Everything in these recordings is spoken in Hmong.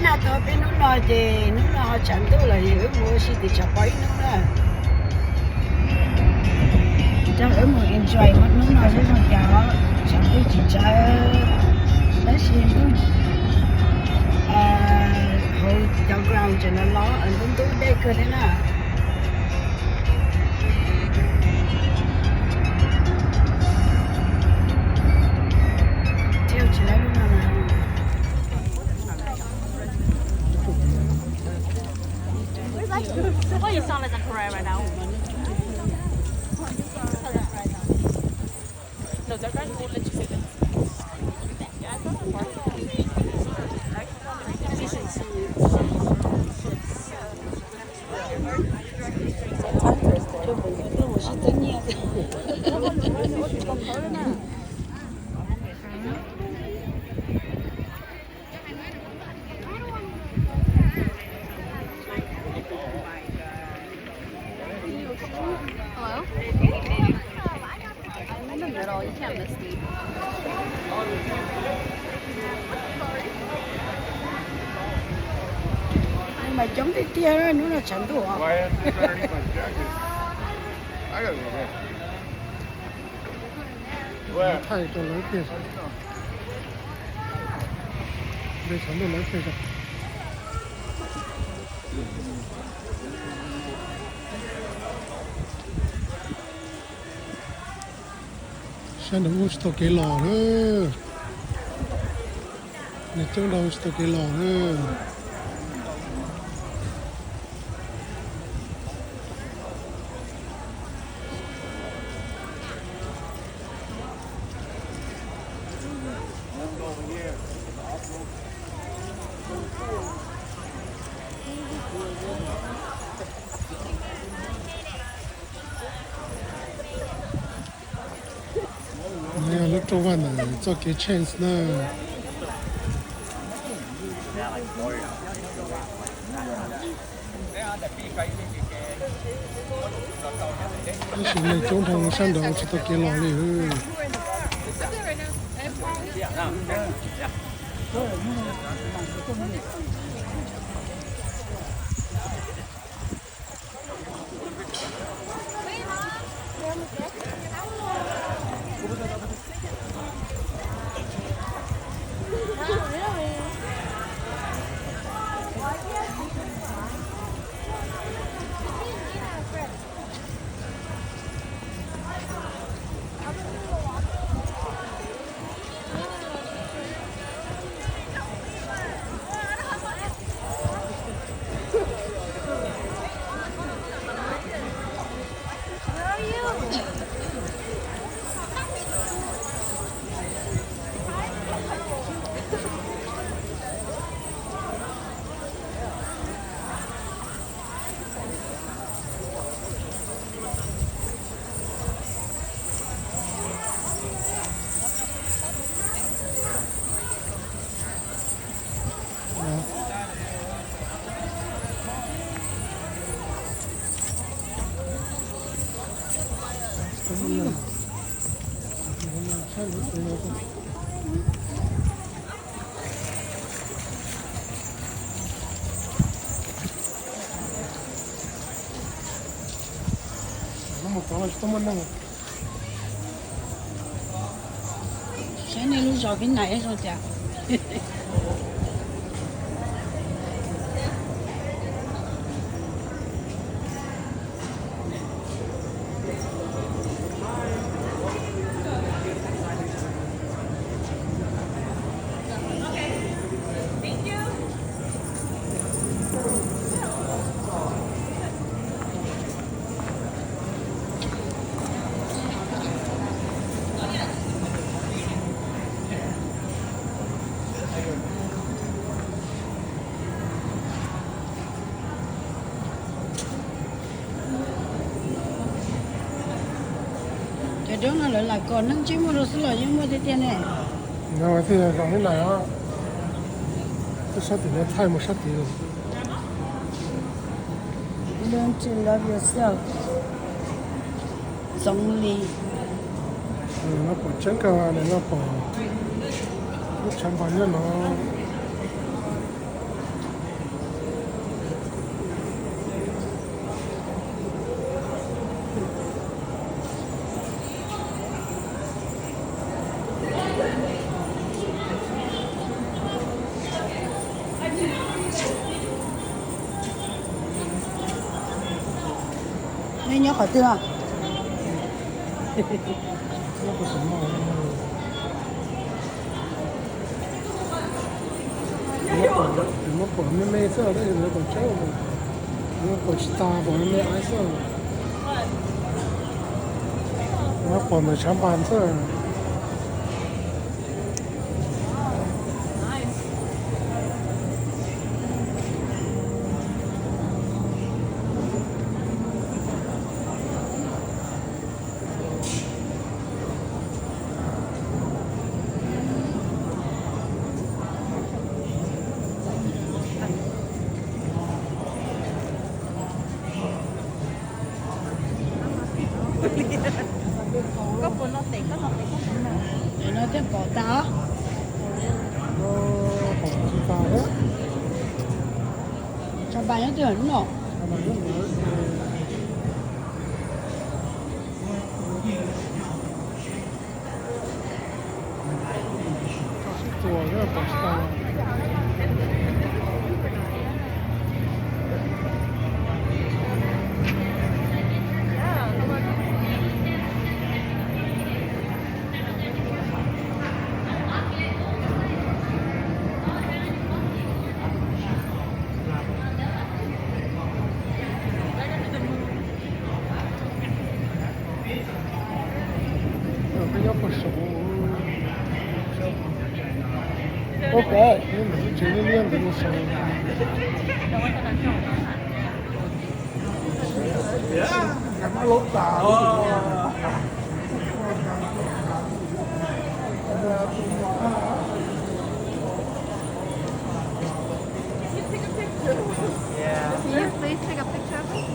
Nag tag peb hnub no ces hnub no tshav ntuj lawm, wb mus ua si tim tshav pob ib hnub na. Rau wb mus enjoy hnub no zoo zoo cas, tshav ntuj tsis tsawv, tab sis ntuj hauv cov ground tseem los los ntub ntub dej kawg thiab na. Thiab tsis lawv lub no na. Why you sound like a Korean right now? No, that guy won't let you sit there. Yeah, I thought it was. Hello? I'm in the middle. You can't miss me. Mas coob tiag tiag, hnub no tshav ntuj. Thaij rau lawv tiag. Nte tshav ntuj lawv tiag. Sab nraud ua tsis tau kev los na. Nws coob nraug tsis tau kev los na. No yog lub rooj vag ntawm txoj kev change na. Tab sis neeg coob dhau sab nraud tsis tau kev los li. Saib nej lub zos peb nais zoo cas. Cov dab no lawv lam kom neeg ntsej muag rau xwb los yeej muaj tiag tiag ne. Thiaj zoo li na, twb sab tim no thaij mus sab tid los. Learn to love yourself. Txoov li. No pom tseeb kawg, no pom lub tshav npog nyob no. Nyob qhov twg? Muab pom me me xwb, tab sis lawv pom tsaug, muab pom tsis tas, pom me me xwb. Muab pom ntawm tshav npas xwb. Koj puas noj tes, koj noj tes koj puas noj? Nim no thiaj pom tas. Tshav npas nyob twg no? Ua pem, ntawm lub tsev liab liab ntawd los saud. Can you please take a picture of it?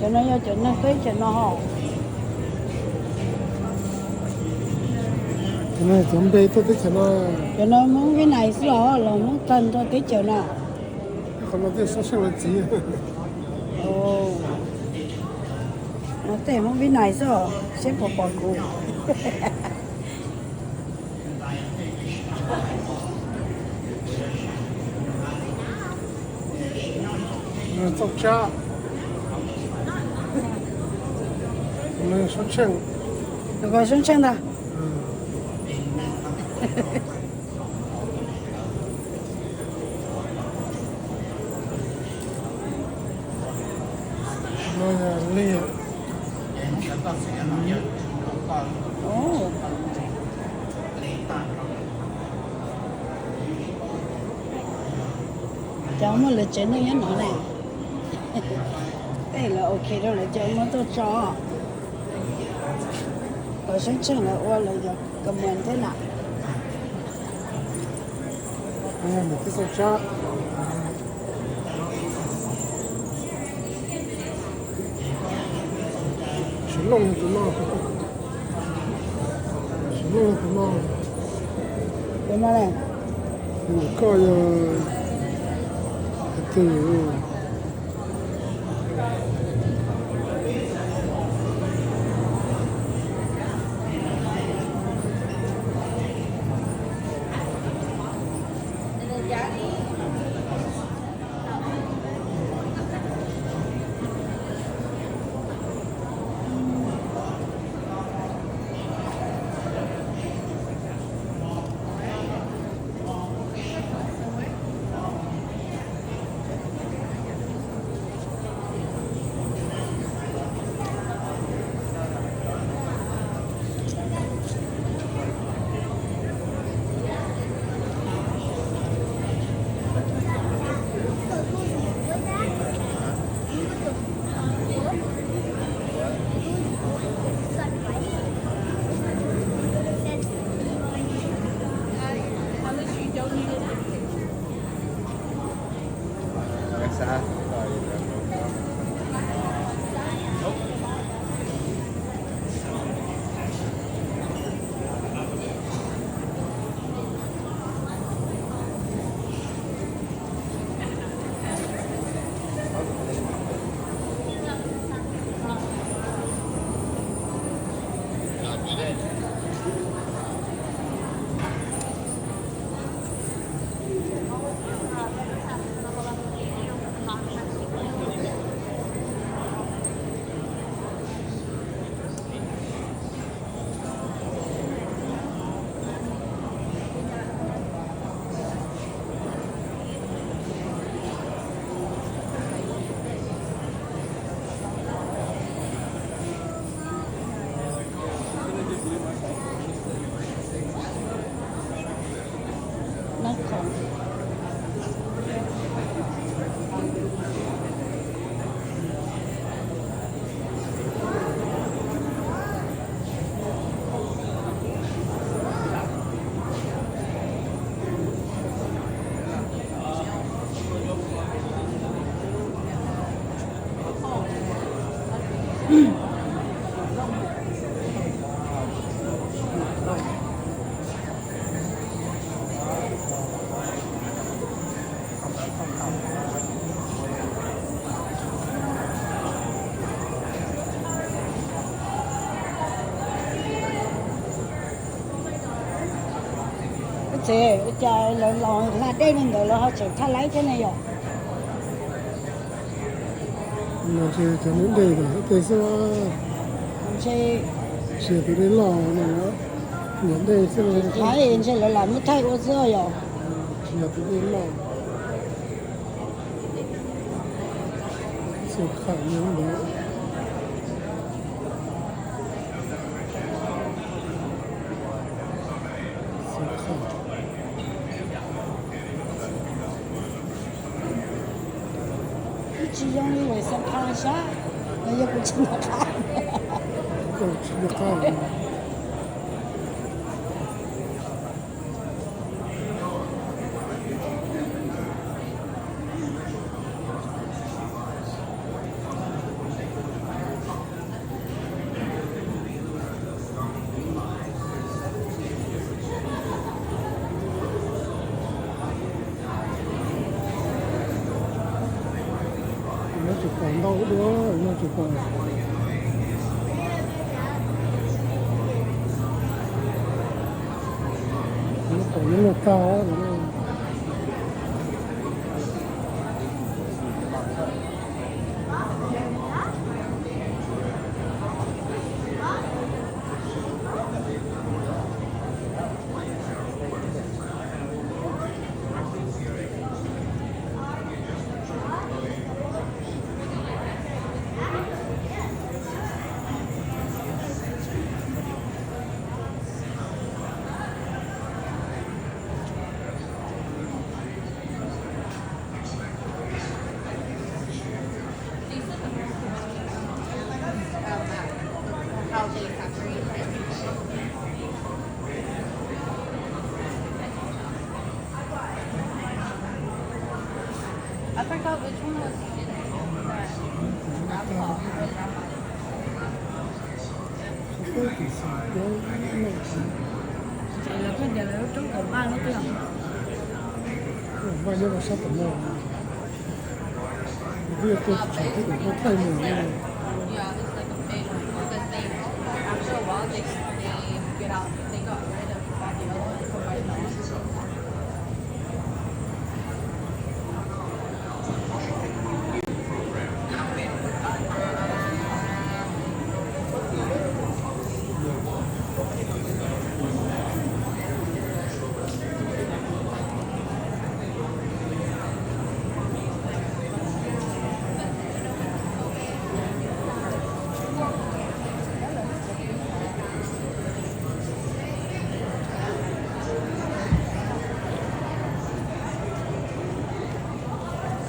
Cov no yog cov neeg teb chaws no hos. Cov no cov npe tuaj teb chaws no. Cov no Hmoob Vib Nais xwb los los Hmoob tawg rau teb chaws no. Qhov no tej Suab Tsheej lawv txiv. No tej Hmoob Vib Nais xwb os, seb puas pom kuv. Txooj Tsab. Suab Tsheej. Suab Tsheej ntag. Cov muaj lawv tsev neeg nyob no ne. Tej lawv ok rau lawv cov muab tuaj tso. Lawv Suab Tsheej lawv ua lawv cov comment thiab na. Suav Looj tus no, Suav Looj tus no. Tus no ne, koj yog tus twg? Ces ua cas lawv los hla dej li ntawd lawv ho tseem thaj laib thiab ne yom? Ntshe cov niam dej ib teg xwb. Ntshe tsis yog tus dej loj no, niam dej xwb. Thaib ntshe lawv lam muab thaij ua xwb yom. Tsis yog tus dej loj. Xia khaj nyob ntawd. Xia khaj. Kuv tsis zoo li lawv xia khaj sab, los yog kuv tsis nco qab. Koj tsis nco qab. Nyob tsis pom ntau dua, nyob tsis pom. Nyob pom nyob luaj tag. I forgot which one was in the raffle. Ces lawv koj tias lawv lub roob kaum vaj lub twg? Vaj nyob rau sab tom no. Twb yog tuaj txog twb kom tuaj thaij mus no.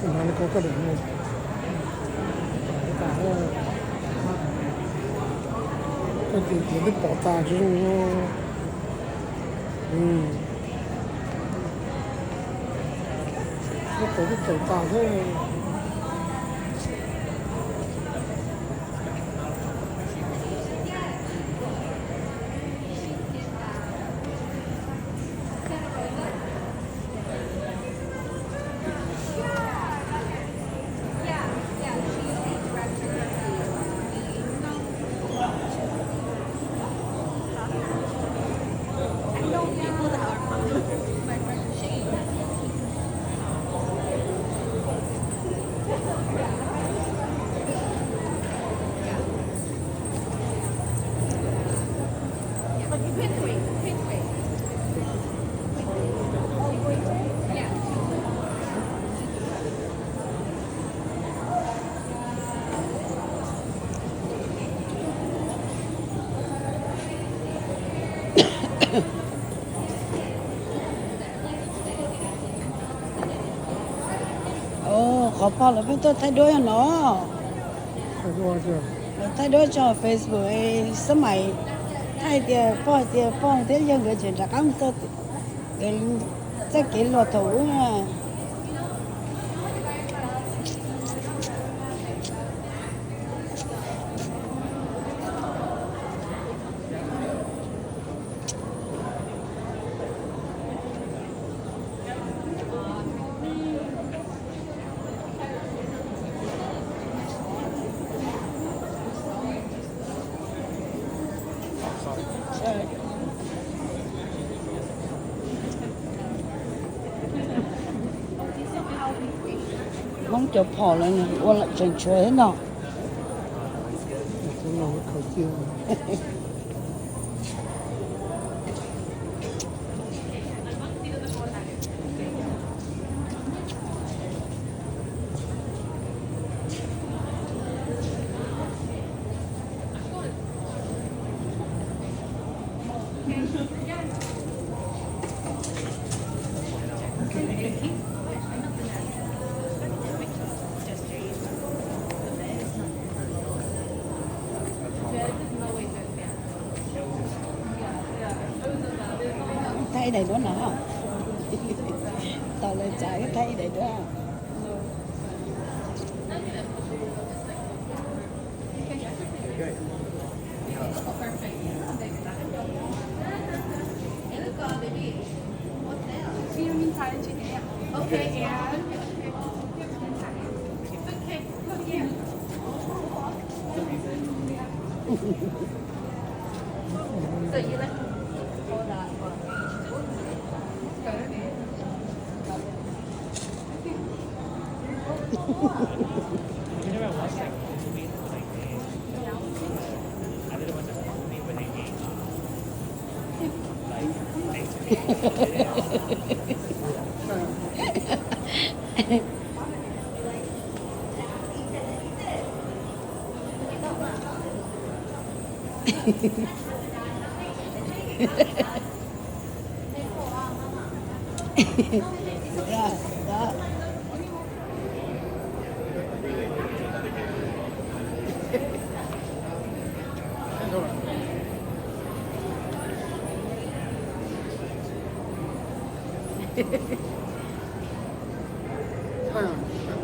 Koj hnav li ko koj daim no. Koj ces twb pom tas tsis zoo. Koj pom twb txaus tas thiab. Qhov pog lawv pheej tuaj thaij duab no. Lawv thaij duab tso Facebook, xab mais thaij tias pog, tias pog thiab yawg nkawd tseem rov qab mus txog txoj kev luag thaum ub na. Hmoob cov phom lawv ua lawm tseem tshuav thiab no. Thaij daim duab no. Tau lawv txav thaij daim duab.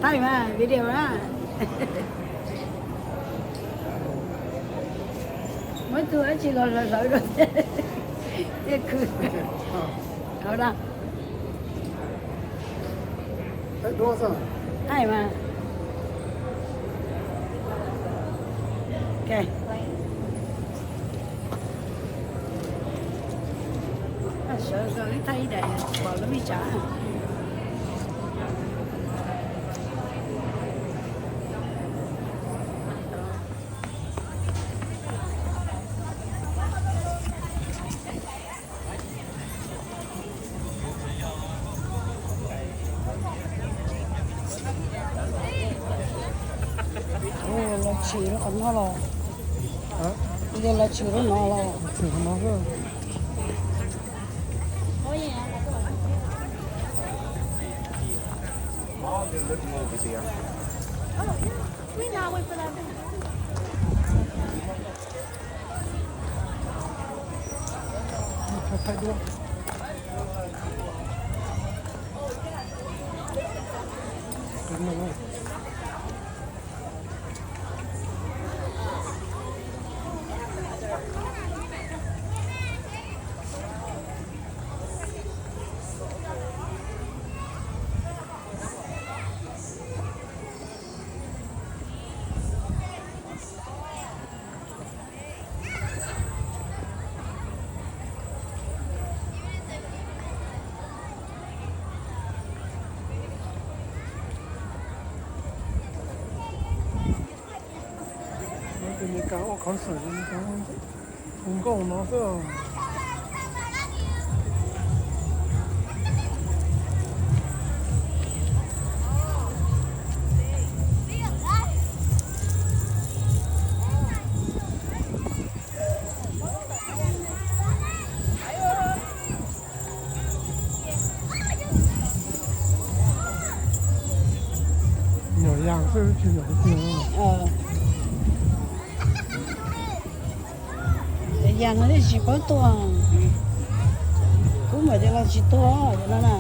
Thaij mas video na. Muab tus dab tsi los hlawv hlawv rau thiaj khwv. Thaij mas. Sawv tau ib thaij ib daim pom lub me tsav. Los tshwm rau qhov no los, los tshwm rau no los. Tus Meskas ua concert, hu nkauj no xwb. Nyuam yas xwb tsis nyuam qhuav tiag. Yas no thiaj tsis paub tuaj. Kub mas cov no tsis tuaj cov no na.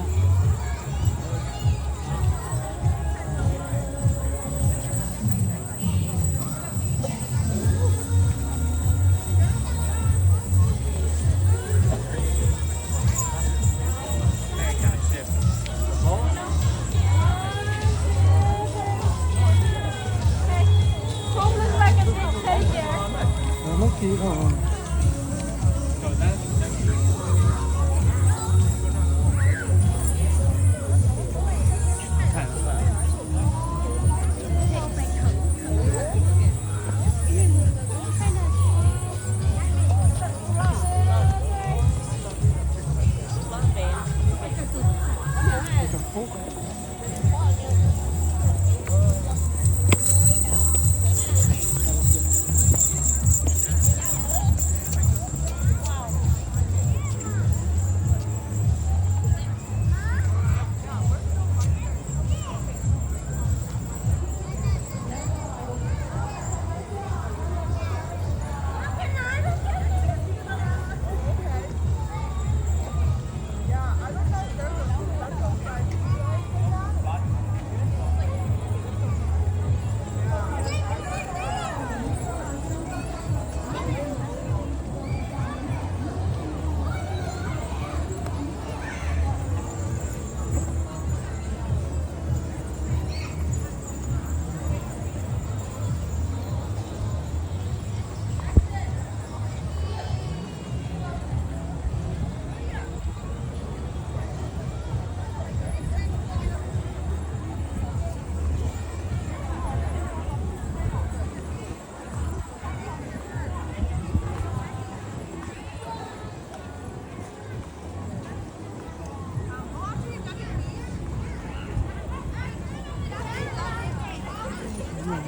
Neeg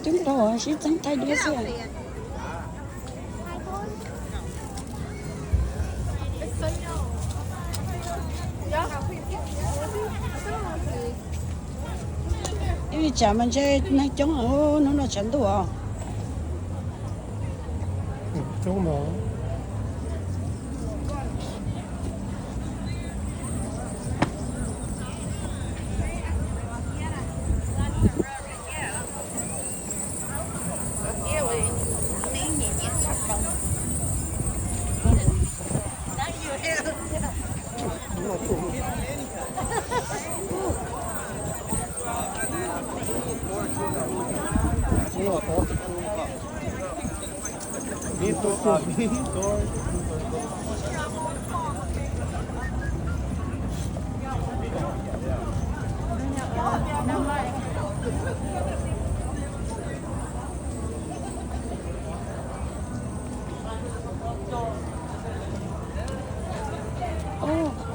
coob rau sib txeeb thaij duab xwb. Ib tsam mas ntshe neeg coob, hnub no tshav ntuj os.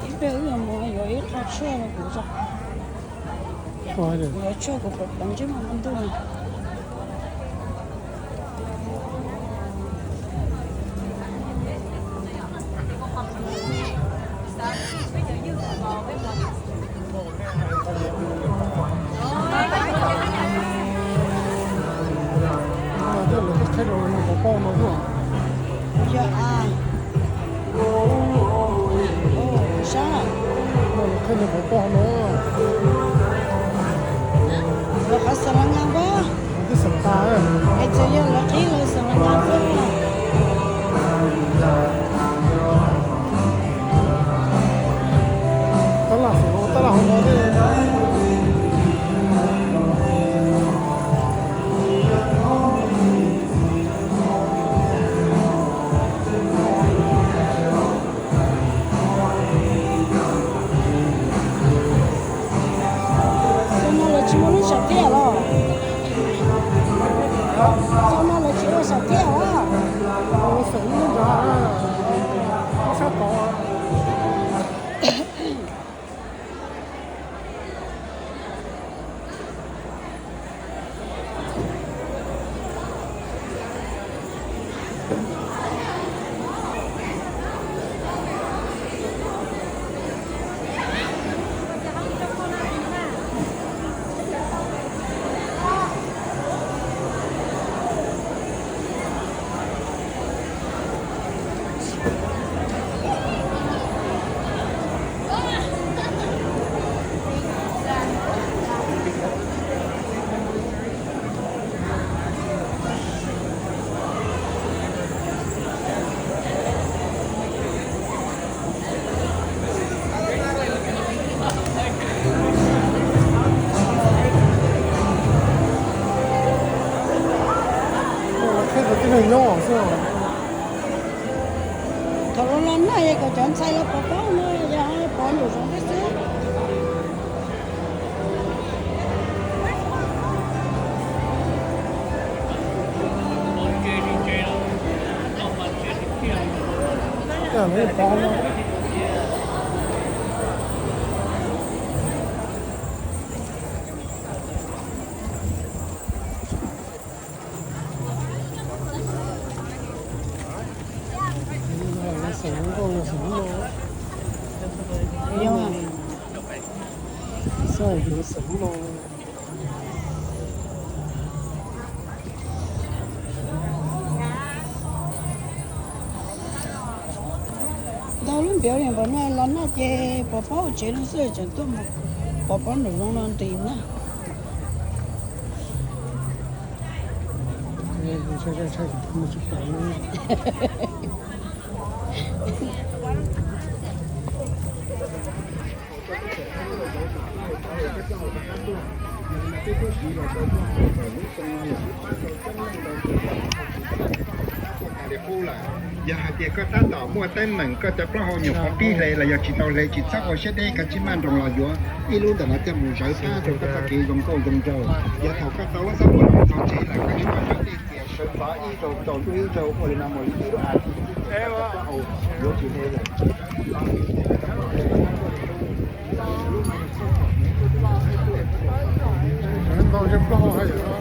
Ib pliag wb yuav mus yuav ib qho tshuaj rau kuv tso. Yuav tshuaj kuv pov pleev ntsej muag hmo ntuj no. Yog a, sab, qhia nws pov poj no. Lawv qhov Xas Las Nyas npab, es txawm yog lawv qhib lawv Xas Las Nyas xwb. Tab laj hauv no, tab laj hauv no. Xyoo no lawv tsis muaj lub sam thiaj los? Xyoo no lawv tsis ua sam thiaj los? Ua xeem lub nrad, lub sab tod. Thaum los los nag es kom cov ntxhais los pov pob no, yog pov nraum zoov thiab xwb. Ntau lub npiav li npaum no los nag ces pov pob hauv tsev no xwb, tseem tuaj mus pov pob nraum zoov no nti na. Yog hais tias koj tab tom muaj teeb meem koj cov plaub hau nyuam qhuav pib hle los yog tsis tau hle, tsis txhob ua siab deb, kav tsij maj nroos los yuav ib lub ntawm no coj mus zawv pab rau koj txoj kev zoo nkauj zoo nraug. Yog thaum koj tau lub xab phuam no txog tsev lawm, koj tsis tau sawv dej txias sawv ntxov ib zaug tsaus ntuj ib zaug ua li no mus li ib lub as thiv. Ntau zej plaub hau hais tias no.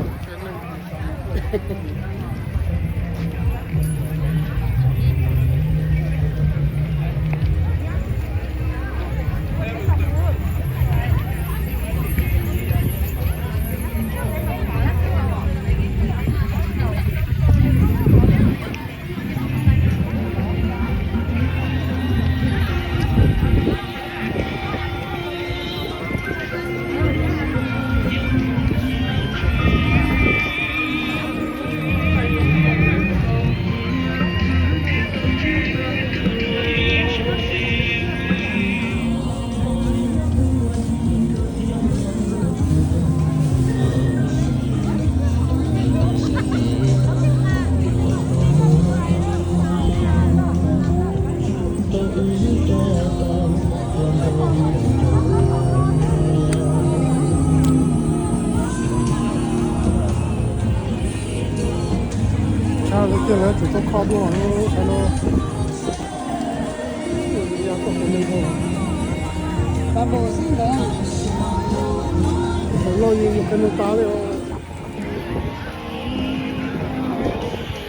Tshaj lawv tiag lawv tsum tau kho dua lub sab no. Thaum loj yeej mus qee mus tas li os.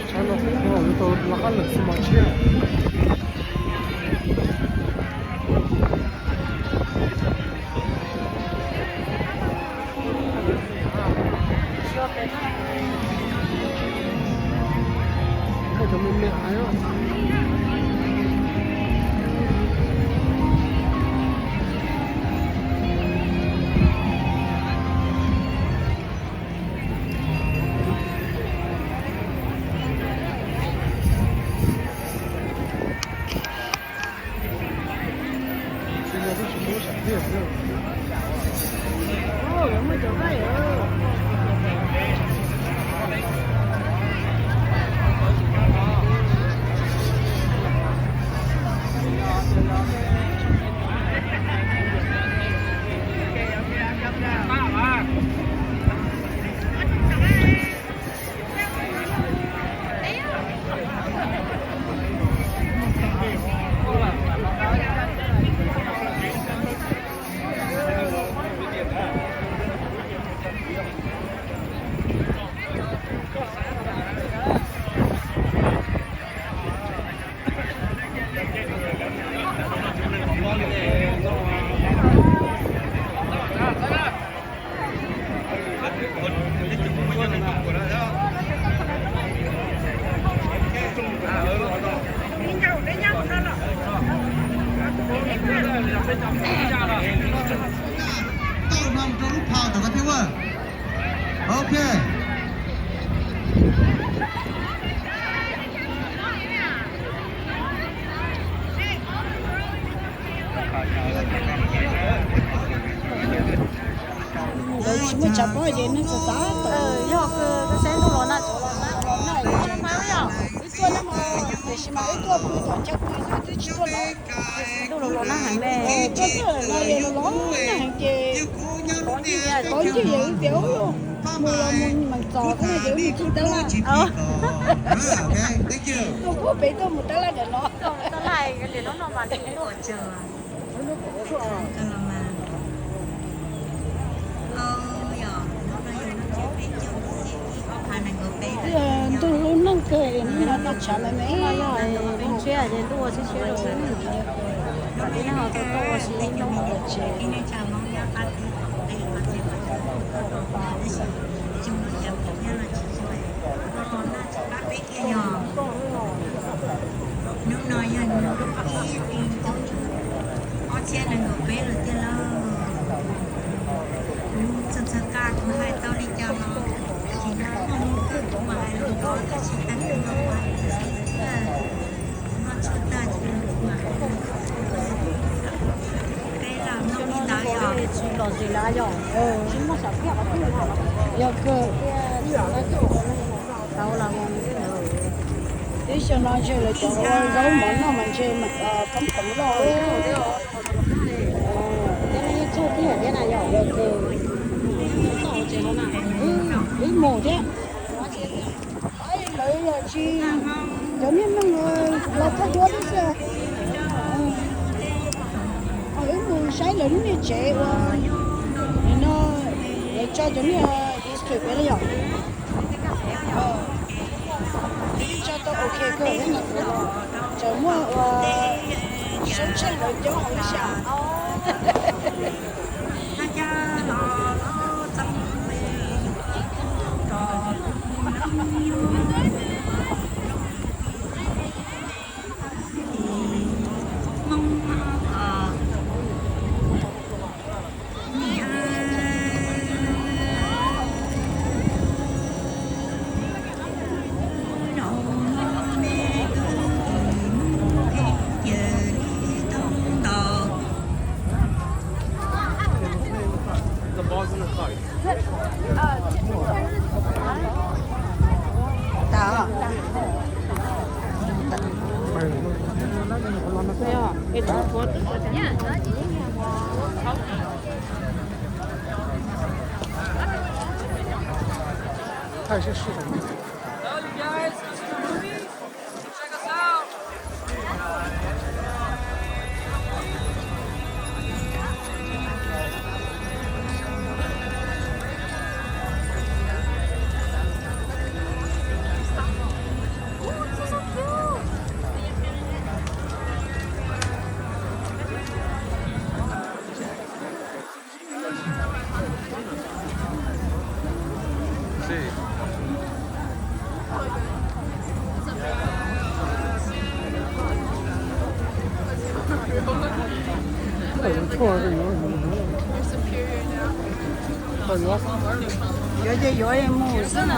Tshaj no kuv tau lov qab lawm xwb mas tshiab. Tau no rau lub phau rau koj thiab ua. Ok. Ntawd tsis muaj tshav pob ces neeg txawm tab tom yog koj saib ntuj los nag, los nag, los nag, wb tuaj nag hmo, tiam sis mas wb tuaj pw tom ncauj pw xwb twb tsis tuaj los. Ntuj los los nag heev ne. Tuaj txog no los los nag heev ces kov ncig yawm wb tias mus los mus meem txom xwb ces wb mus txog tab laj. Tuaj puag pem tuaj mus tab laj ntawm no. Ntuj hlub neeg kawg, nim no tau tshav me me. Ntuj ua siab siab rau neeg, kom tib neeg ho tau tuaj ua si ib nroog ua tsev. Hnub no yog hnub ib hlis ob txhiab nees nkaum peb lawm tiag lauj. Txog txog kaj kuv hais tau li cas los, tsis muaj hnub twg kuv mam hais lus nrov, tab sis tag kis no kuv hais txiv xwb, noj tshuaj tag ces kuv mam hais lus. Peb los noj li ntawd yog tsis los zis lawm yog tsis muaj sam phiaj qhov twg. Yog kawg, tau los mus twb xyoo no ntshe lawv cov ua zaub mov noj mas ntshe mas poob peev loj. Thiab nej yeej txuag tiag thiab na yog. Yog kawg, wb mus thiab. Lawv yog tsis Cov niag neeg los txog duab xwb. Wb mus saib lawv lub niag tsev uas no, lawv tso cov niag history pem no yom. Tso tau ok kawg, tseem muaj ua sub tsheej lawv coob hauv ib xyas. Yuav ces yuav mus xwb na.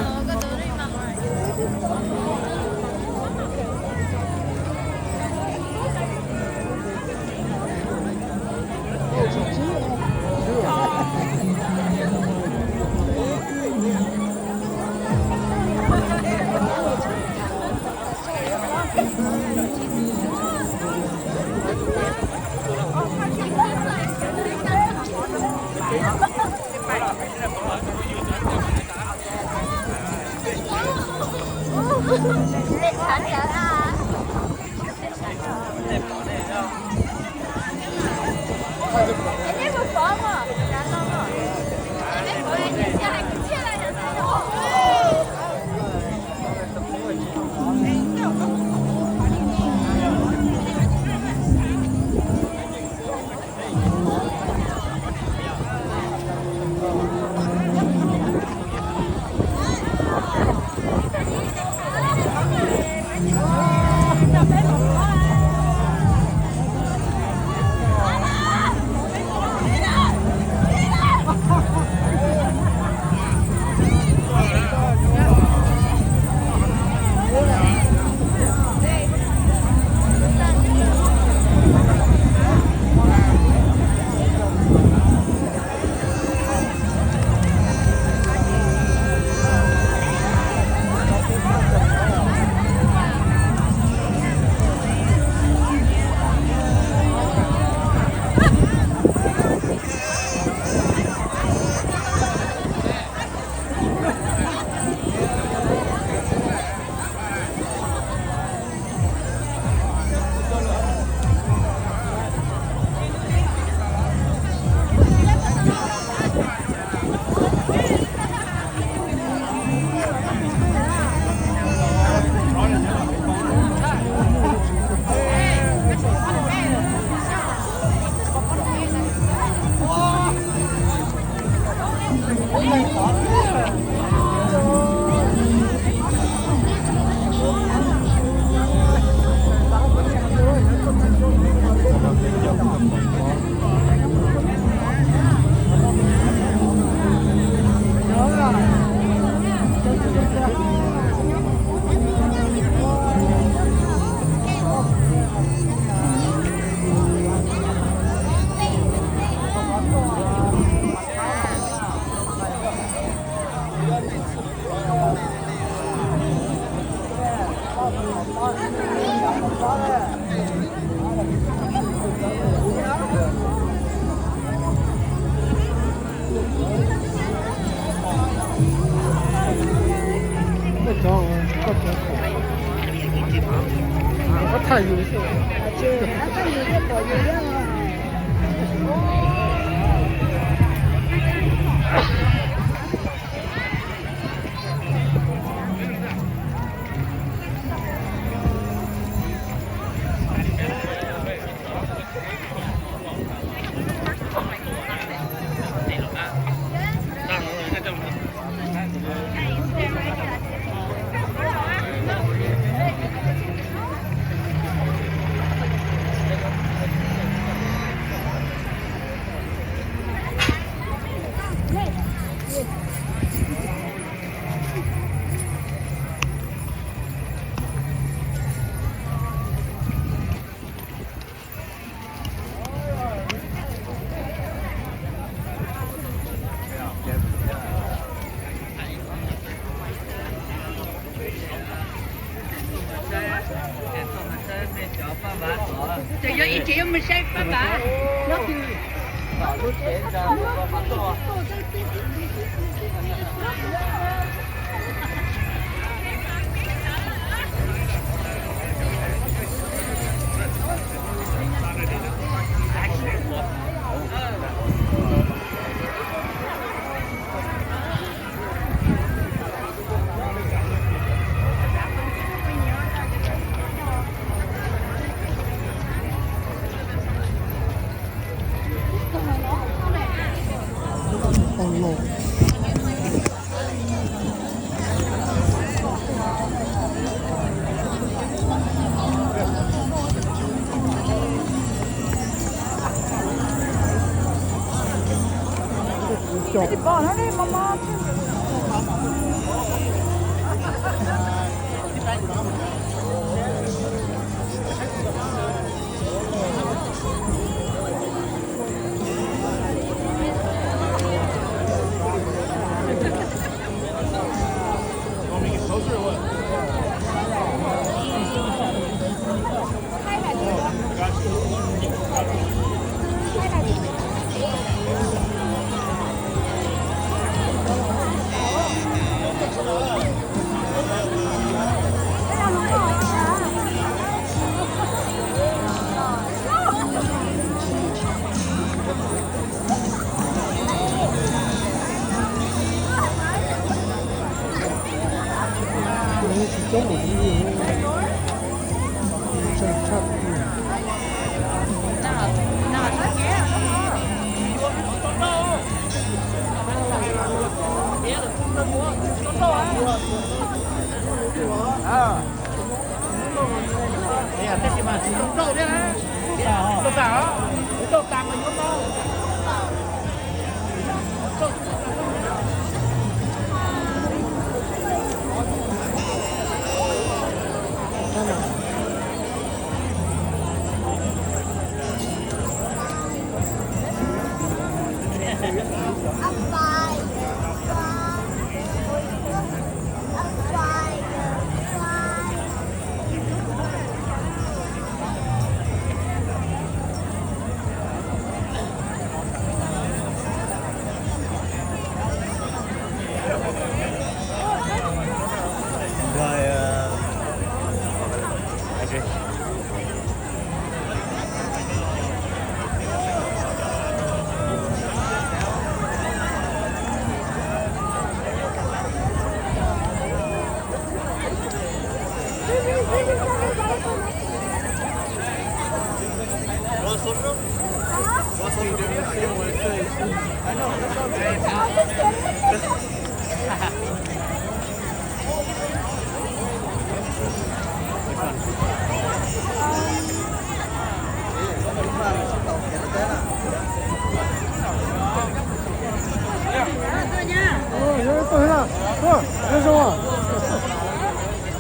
Nyob zoo, nyob zoo.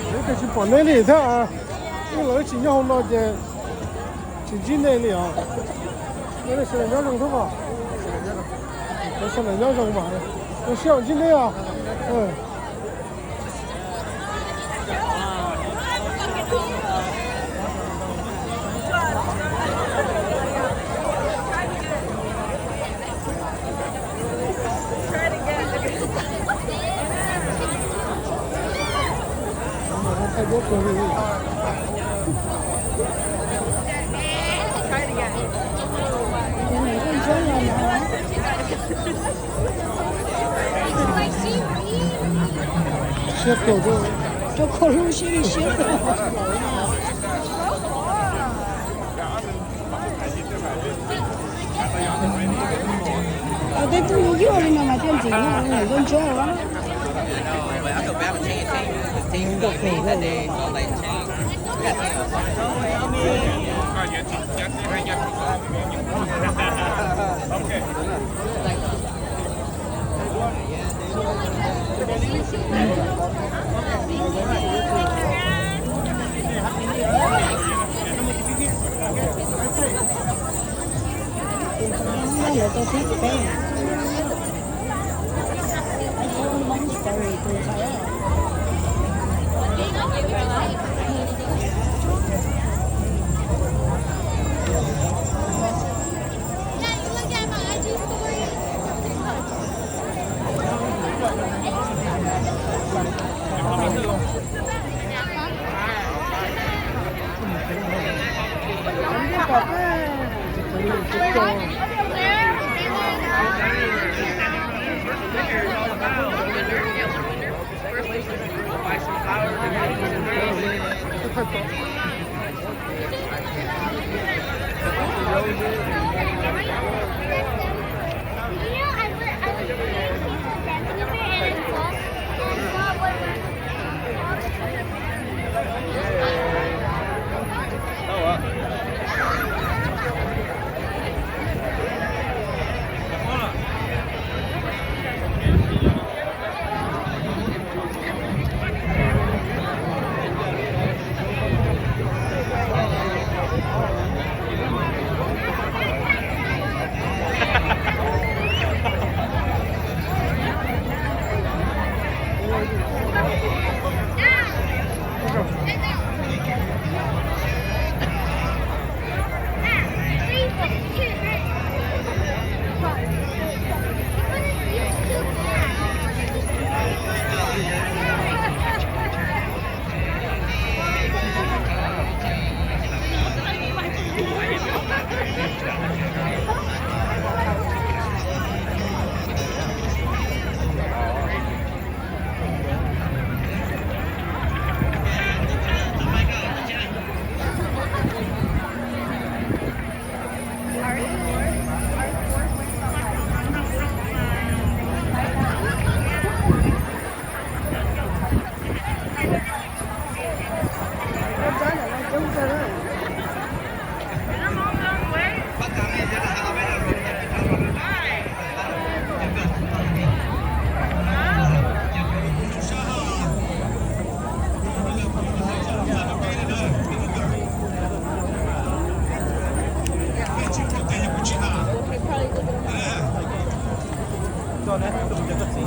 Lawv tias tsis pom neb li thiab, lawv tsis nyob hauv no ces tsis ntsib nej li os. Sawv daws nyob zoo thiab os. Sawv daws nyob zoo mas. Zoo siab uas ntsib neb os. Rau koj lub siab li siab. Tej tug yuag li no mas thiaj ntxim nkauj ntsuab.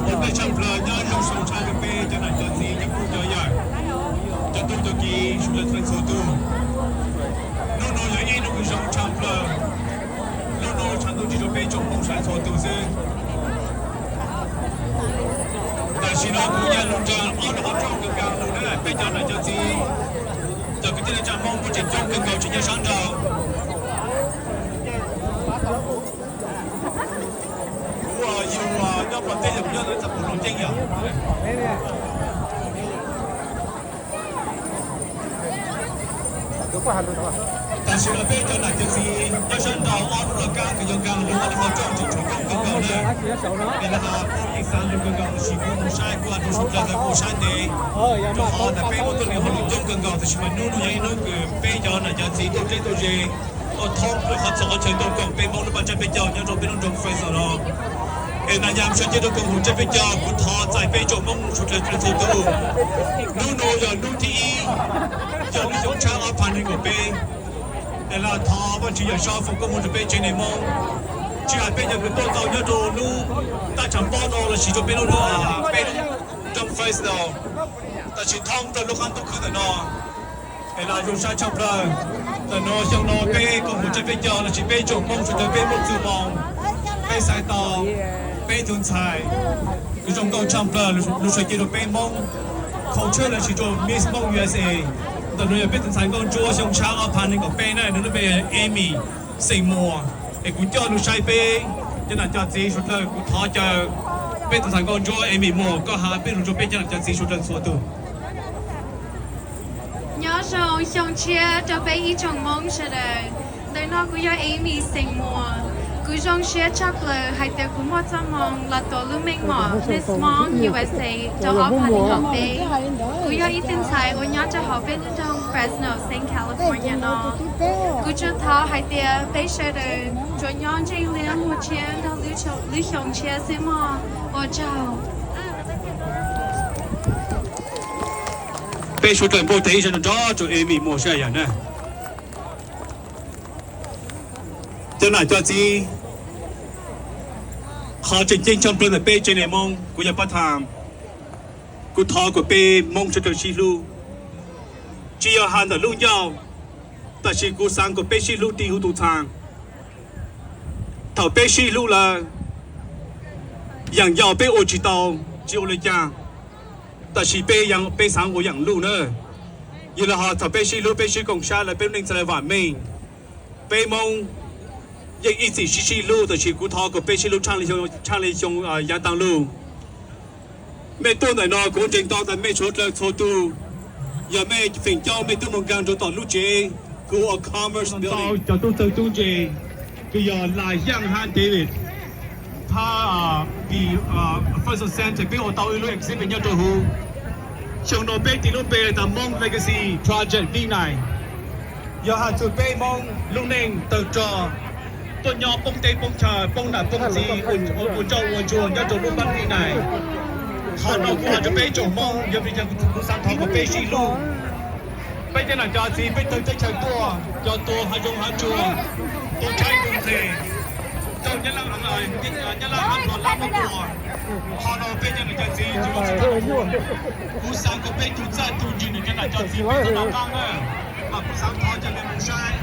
Ua peb tshaj plaws nyob zoo tshaj rau peb cov nam cov txiv cov phooj cov ywg, cov tub cov ki, sawv daws txhua tus. Hnub no yog ib hnub kws zoo tshaj plaws, hnub no tshav ntuj tsim rau peb tsoom Hmoob sawv daws txhua tus xwb. Tam sim no kuv yog lug nrog ob lub qhov rooj kawg nkaus lug na, peb cov nam cov txiv, cov kwv tij neej tsa Hmoob muaj tseem coob kawg nkaus tseem nyob sab nraud. Kuv yug nyob Nplog teb yog kuv nyob ntawm txaj puv Loos Ceeb yog. Tam sim no peb cov nam cov txiv nyob sab nraud ob lub rov qab kws yog nkaag lug ob lub qhov rooj tseem tshuav coob kawg nkaus na. Es lawv has kuv yeej xav lug kawg nkaus tab sis kuv mus saib kuv has rua sawv dlawg lawv kuj saib ntev. Rua qhov tas peb muaj tuab neeg hauj lwm coob kawg nkaus tab sis mas hnub no yog ib hnub kws peb cov nam cov txiv tuaj dleb tuaj ze, tuaj thoob lub qhov txhia qhov chaw tuaj koom peb Hmoob lub paj tsab peb caug nyob rau peb lub nroog Fresno no. Es na yam sawv cev rau koom haum tsab peb caug, kuv thov txais peb tsoom Hmoob sawv dlawg txhua tus. Hnub no yog hnub thib ib, yog lub xyoo tshab ob phav nees nkaum peb. Es los thov Vaajtswv Yawm Saub foom koob hmoov rau peb tsev neeg Hmoob, tsis hais peb cov kws tuaj tau nyob rau lub teb chaws Nplog no lossis rau peb lub, peb lub nroog Fresno, tab sis thoob rau lub qab ntuj khwb ntawm no. Es los zoo sab tshaj plawg, ntawm no xyoo no peb koom haum tsab peb caug lossis peb tsoom Hmoob sawv dlawg peb muaj txuj moo, peb xaiv tau peb tug ntxhais kws zoo nkauj tshaj plawg lug sawv cev rau peb Hmoob culture lossis rau Miss Hmoob U S A. Ntawm no yog peb tug ntxhais nkauj ntsuab xyoo tshab ob phav nees nkaum peb na, nws lub npe yog Amy xeem Muas. Es kuv coj lug saib peb cov nam cov txiv sawv dlawg, kuv thov caw peb Peb tus ntxhais nkauj ntsuab Amy Muas, koj hais peb lus rau peb cov niam cov txiv suav dlawg txhua tus. Nyob zoo xyoo tshiab rau peb ib tsoom Hmoob sawv daws. Ntawm no kuv yog Amy xeem Muas. Kuv zoo siab tshaj plaws hais tias kuv muaj txoj hmoo los tuav lub meej mom Miss Hmong U S A rau ob phav nees nkaum peb. Kuv yog ib tug ntxhais uas nyob rau hauv peb lub nroog Fresno, Southern California no. Kuv tsuas thov hais tias peb sawv daws tsuas nyob ntseeg li muag tshiab nrog lub xyoo tshiab xwb mog. Ua tsaug. Peb suav dlawg npuaj tes ib zaug nrov nrov rau Amy Muas sawv daws na. Cov niam cov txiv, qhov tseem ceeb tshaj plaws ntawm peb tsev neeg Hmoob, kuv yog pab tham, kuv thov kom peb Hmoob sawv daws sib hlub. Tsis yog hais ntawm lub ncauj, tab sis kuv xaav kom peb sib hlub ti huv tus txhaa. Thaum peb sib hlub lawm, yaam yau peb ua tsis tau, tsis ua li cas, tab sis peb, peb xaav ua yaam luj na. Yog li hov thaum peb sib hlub peb sib koom sab lawm peb lub neej txhad le vam meej. Peb Hmoob yeej ib txwm sib sib hlub, tab sis kuv thov kom peb sib hlub tshaj li xyoo yav taag lug. Mej tuaj ntawm no kuv ntseeg tau tas mej suav dlawg txhua tug, yog mej feem coob mej twb moog nkaag rua tom lub tsev kuv ua Commerce Building. Cov tub txawg tub ntse, kws yog Laj Yaaj hab David, thab First Center peb ua tau ib lub exhibit nyob rua huv. Xyoo no peb tis lub npe tas Hmoob Legacy Project V nine. Yog has txug peb Hmoob lub neej tawg rog, tuaj nyob poob teb poob chaw, poob nam poob txiv, ua ncauj ua ntsug nyob rua lub npaab V nine. Qhov no kuv has rua peb tsoom Hmoob, yog vim yog kuv xaav thov kom peb sib hlub. Peb cov nam cov txiv peb tawg teb chaws tuaj, cov tuag hav zoov hav tsuag, tuag tshaib tuag nqhis, raug Nyab Laj, Nyab Laj hab Nplog lab muab tua. Qhov no peb cov nam cov txiv tsis muaj txij, kuv xaav kom peb tug txaj tug ntsig nwg cov nam cov txiv peb txhob nov qaab na. Mas kuv xaav thov cov mej mus saib,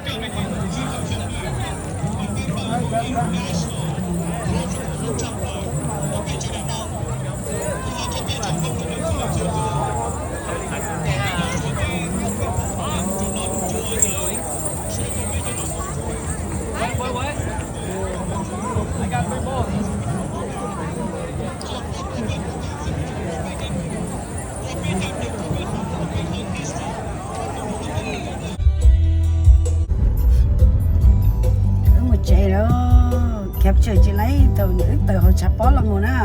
coj mej tus txij txoj xyoo na, mas peb pab ib lub national cultural workshop no rau peb tsev neeg Hmoob. Kuv thov coj peb tsoom Hmoob sawv daws txhua txhua tug, peb nyob Suav teb, peb pab mus rau noj mus ntsuag lawm, suav rau peb cov nom Hmoob. Wb mus tsev lawm, capture tsis laib thaum wb tawm hauv tshav pob los mus na.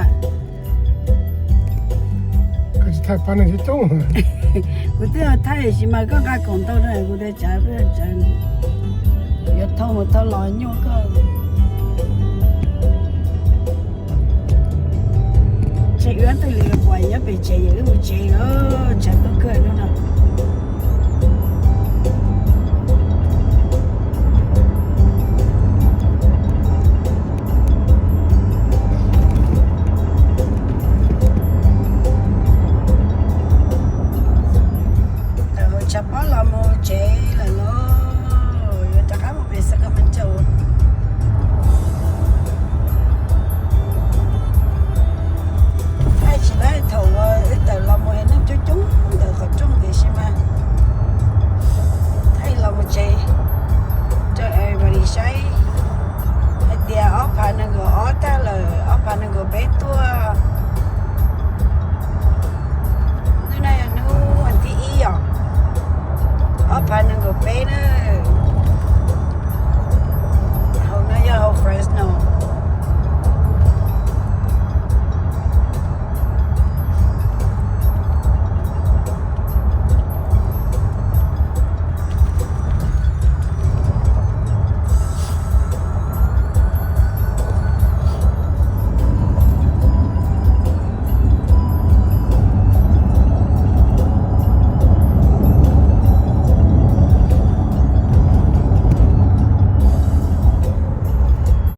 Koj tsis thaij pab neeg coob coob. Kuv twb thaij tab sis mas koj nqa khoom ntau na, kuv tias tsam yuav thau mus thau los nyuaj koj. Tseg wb twb li puas nyob pem tsev, yog wb mus tsev, tshav kawg kawg no na.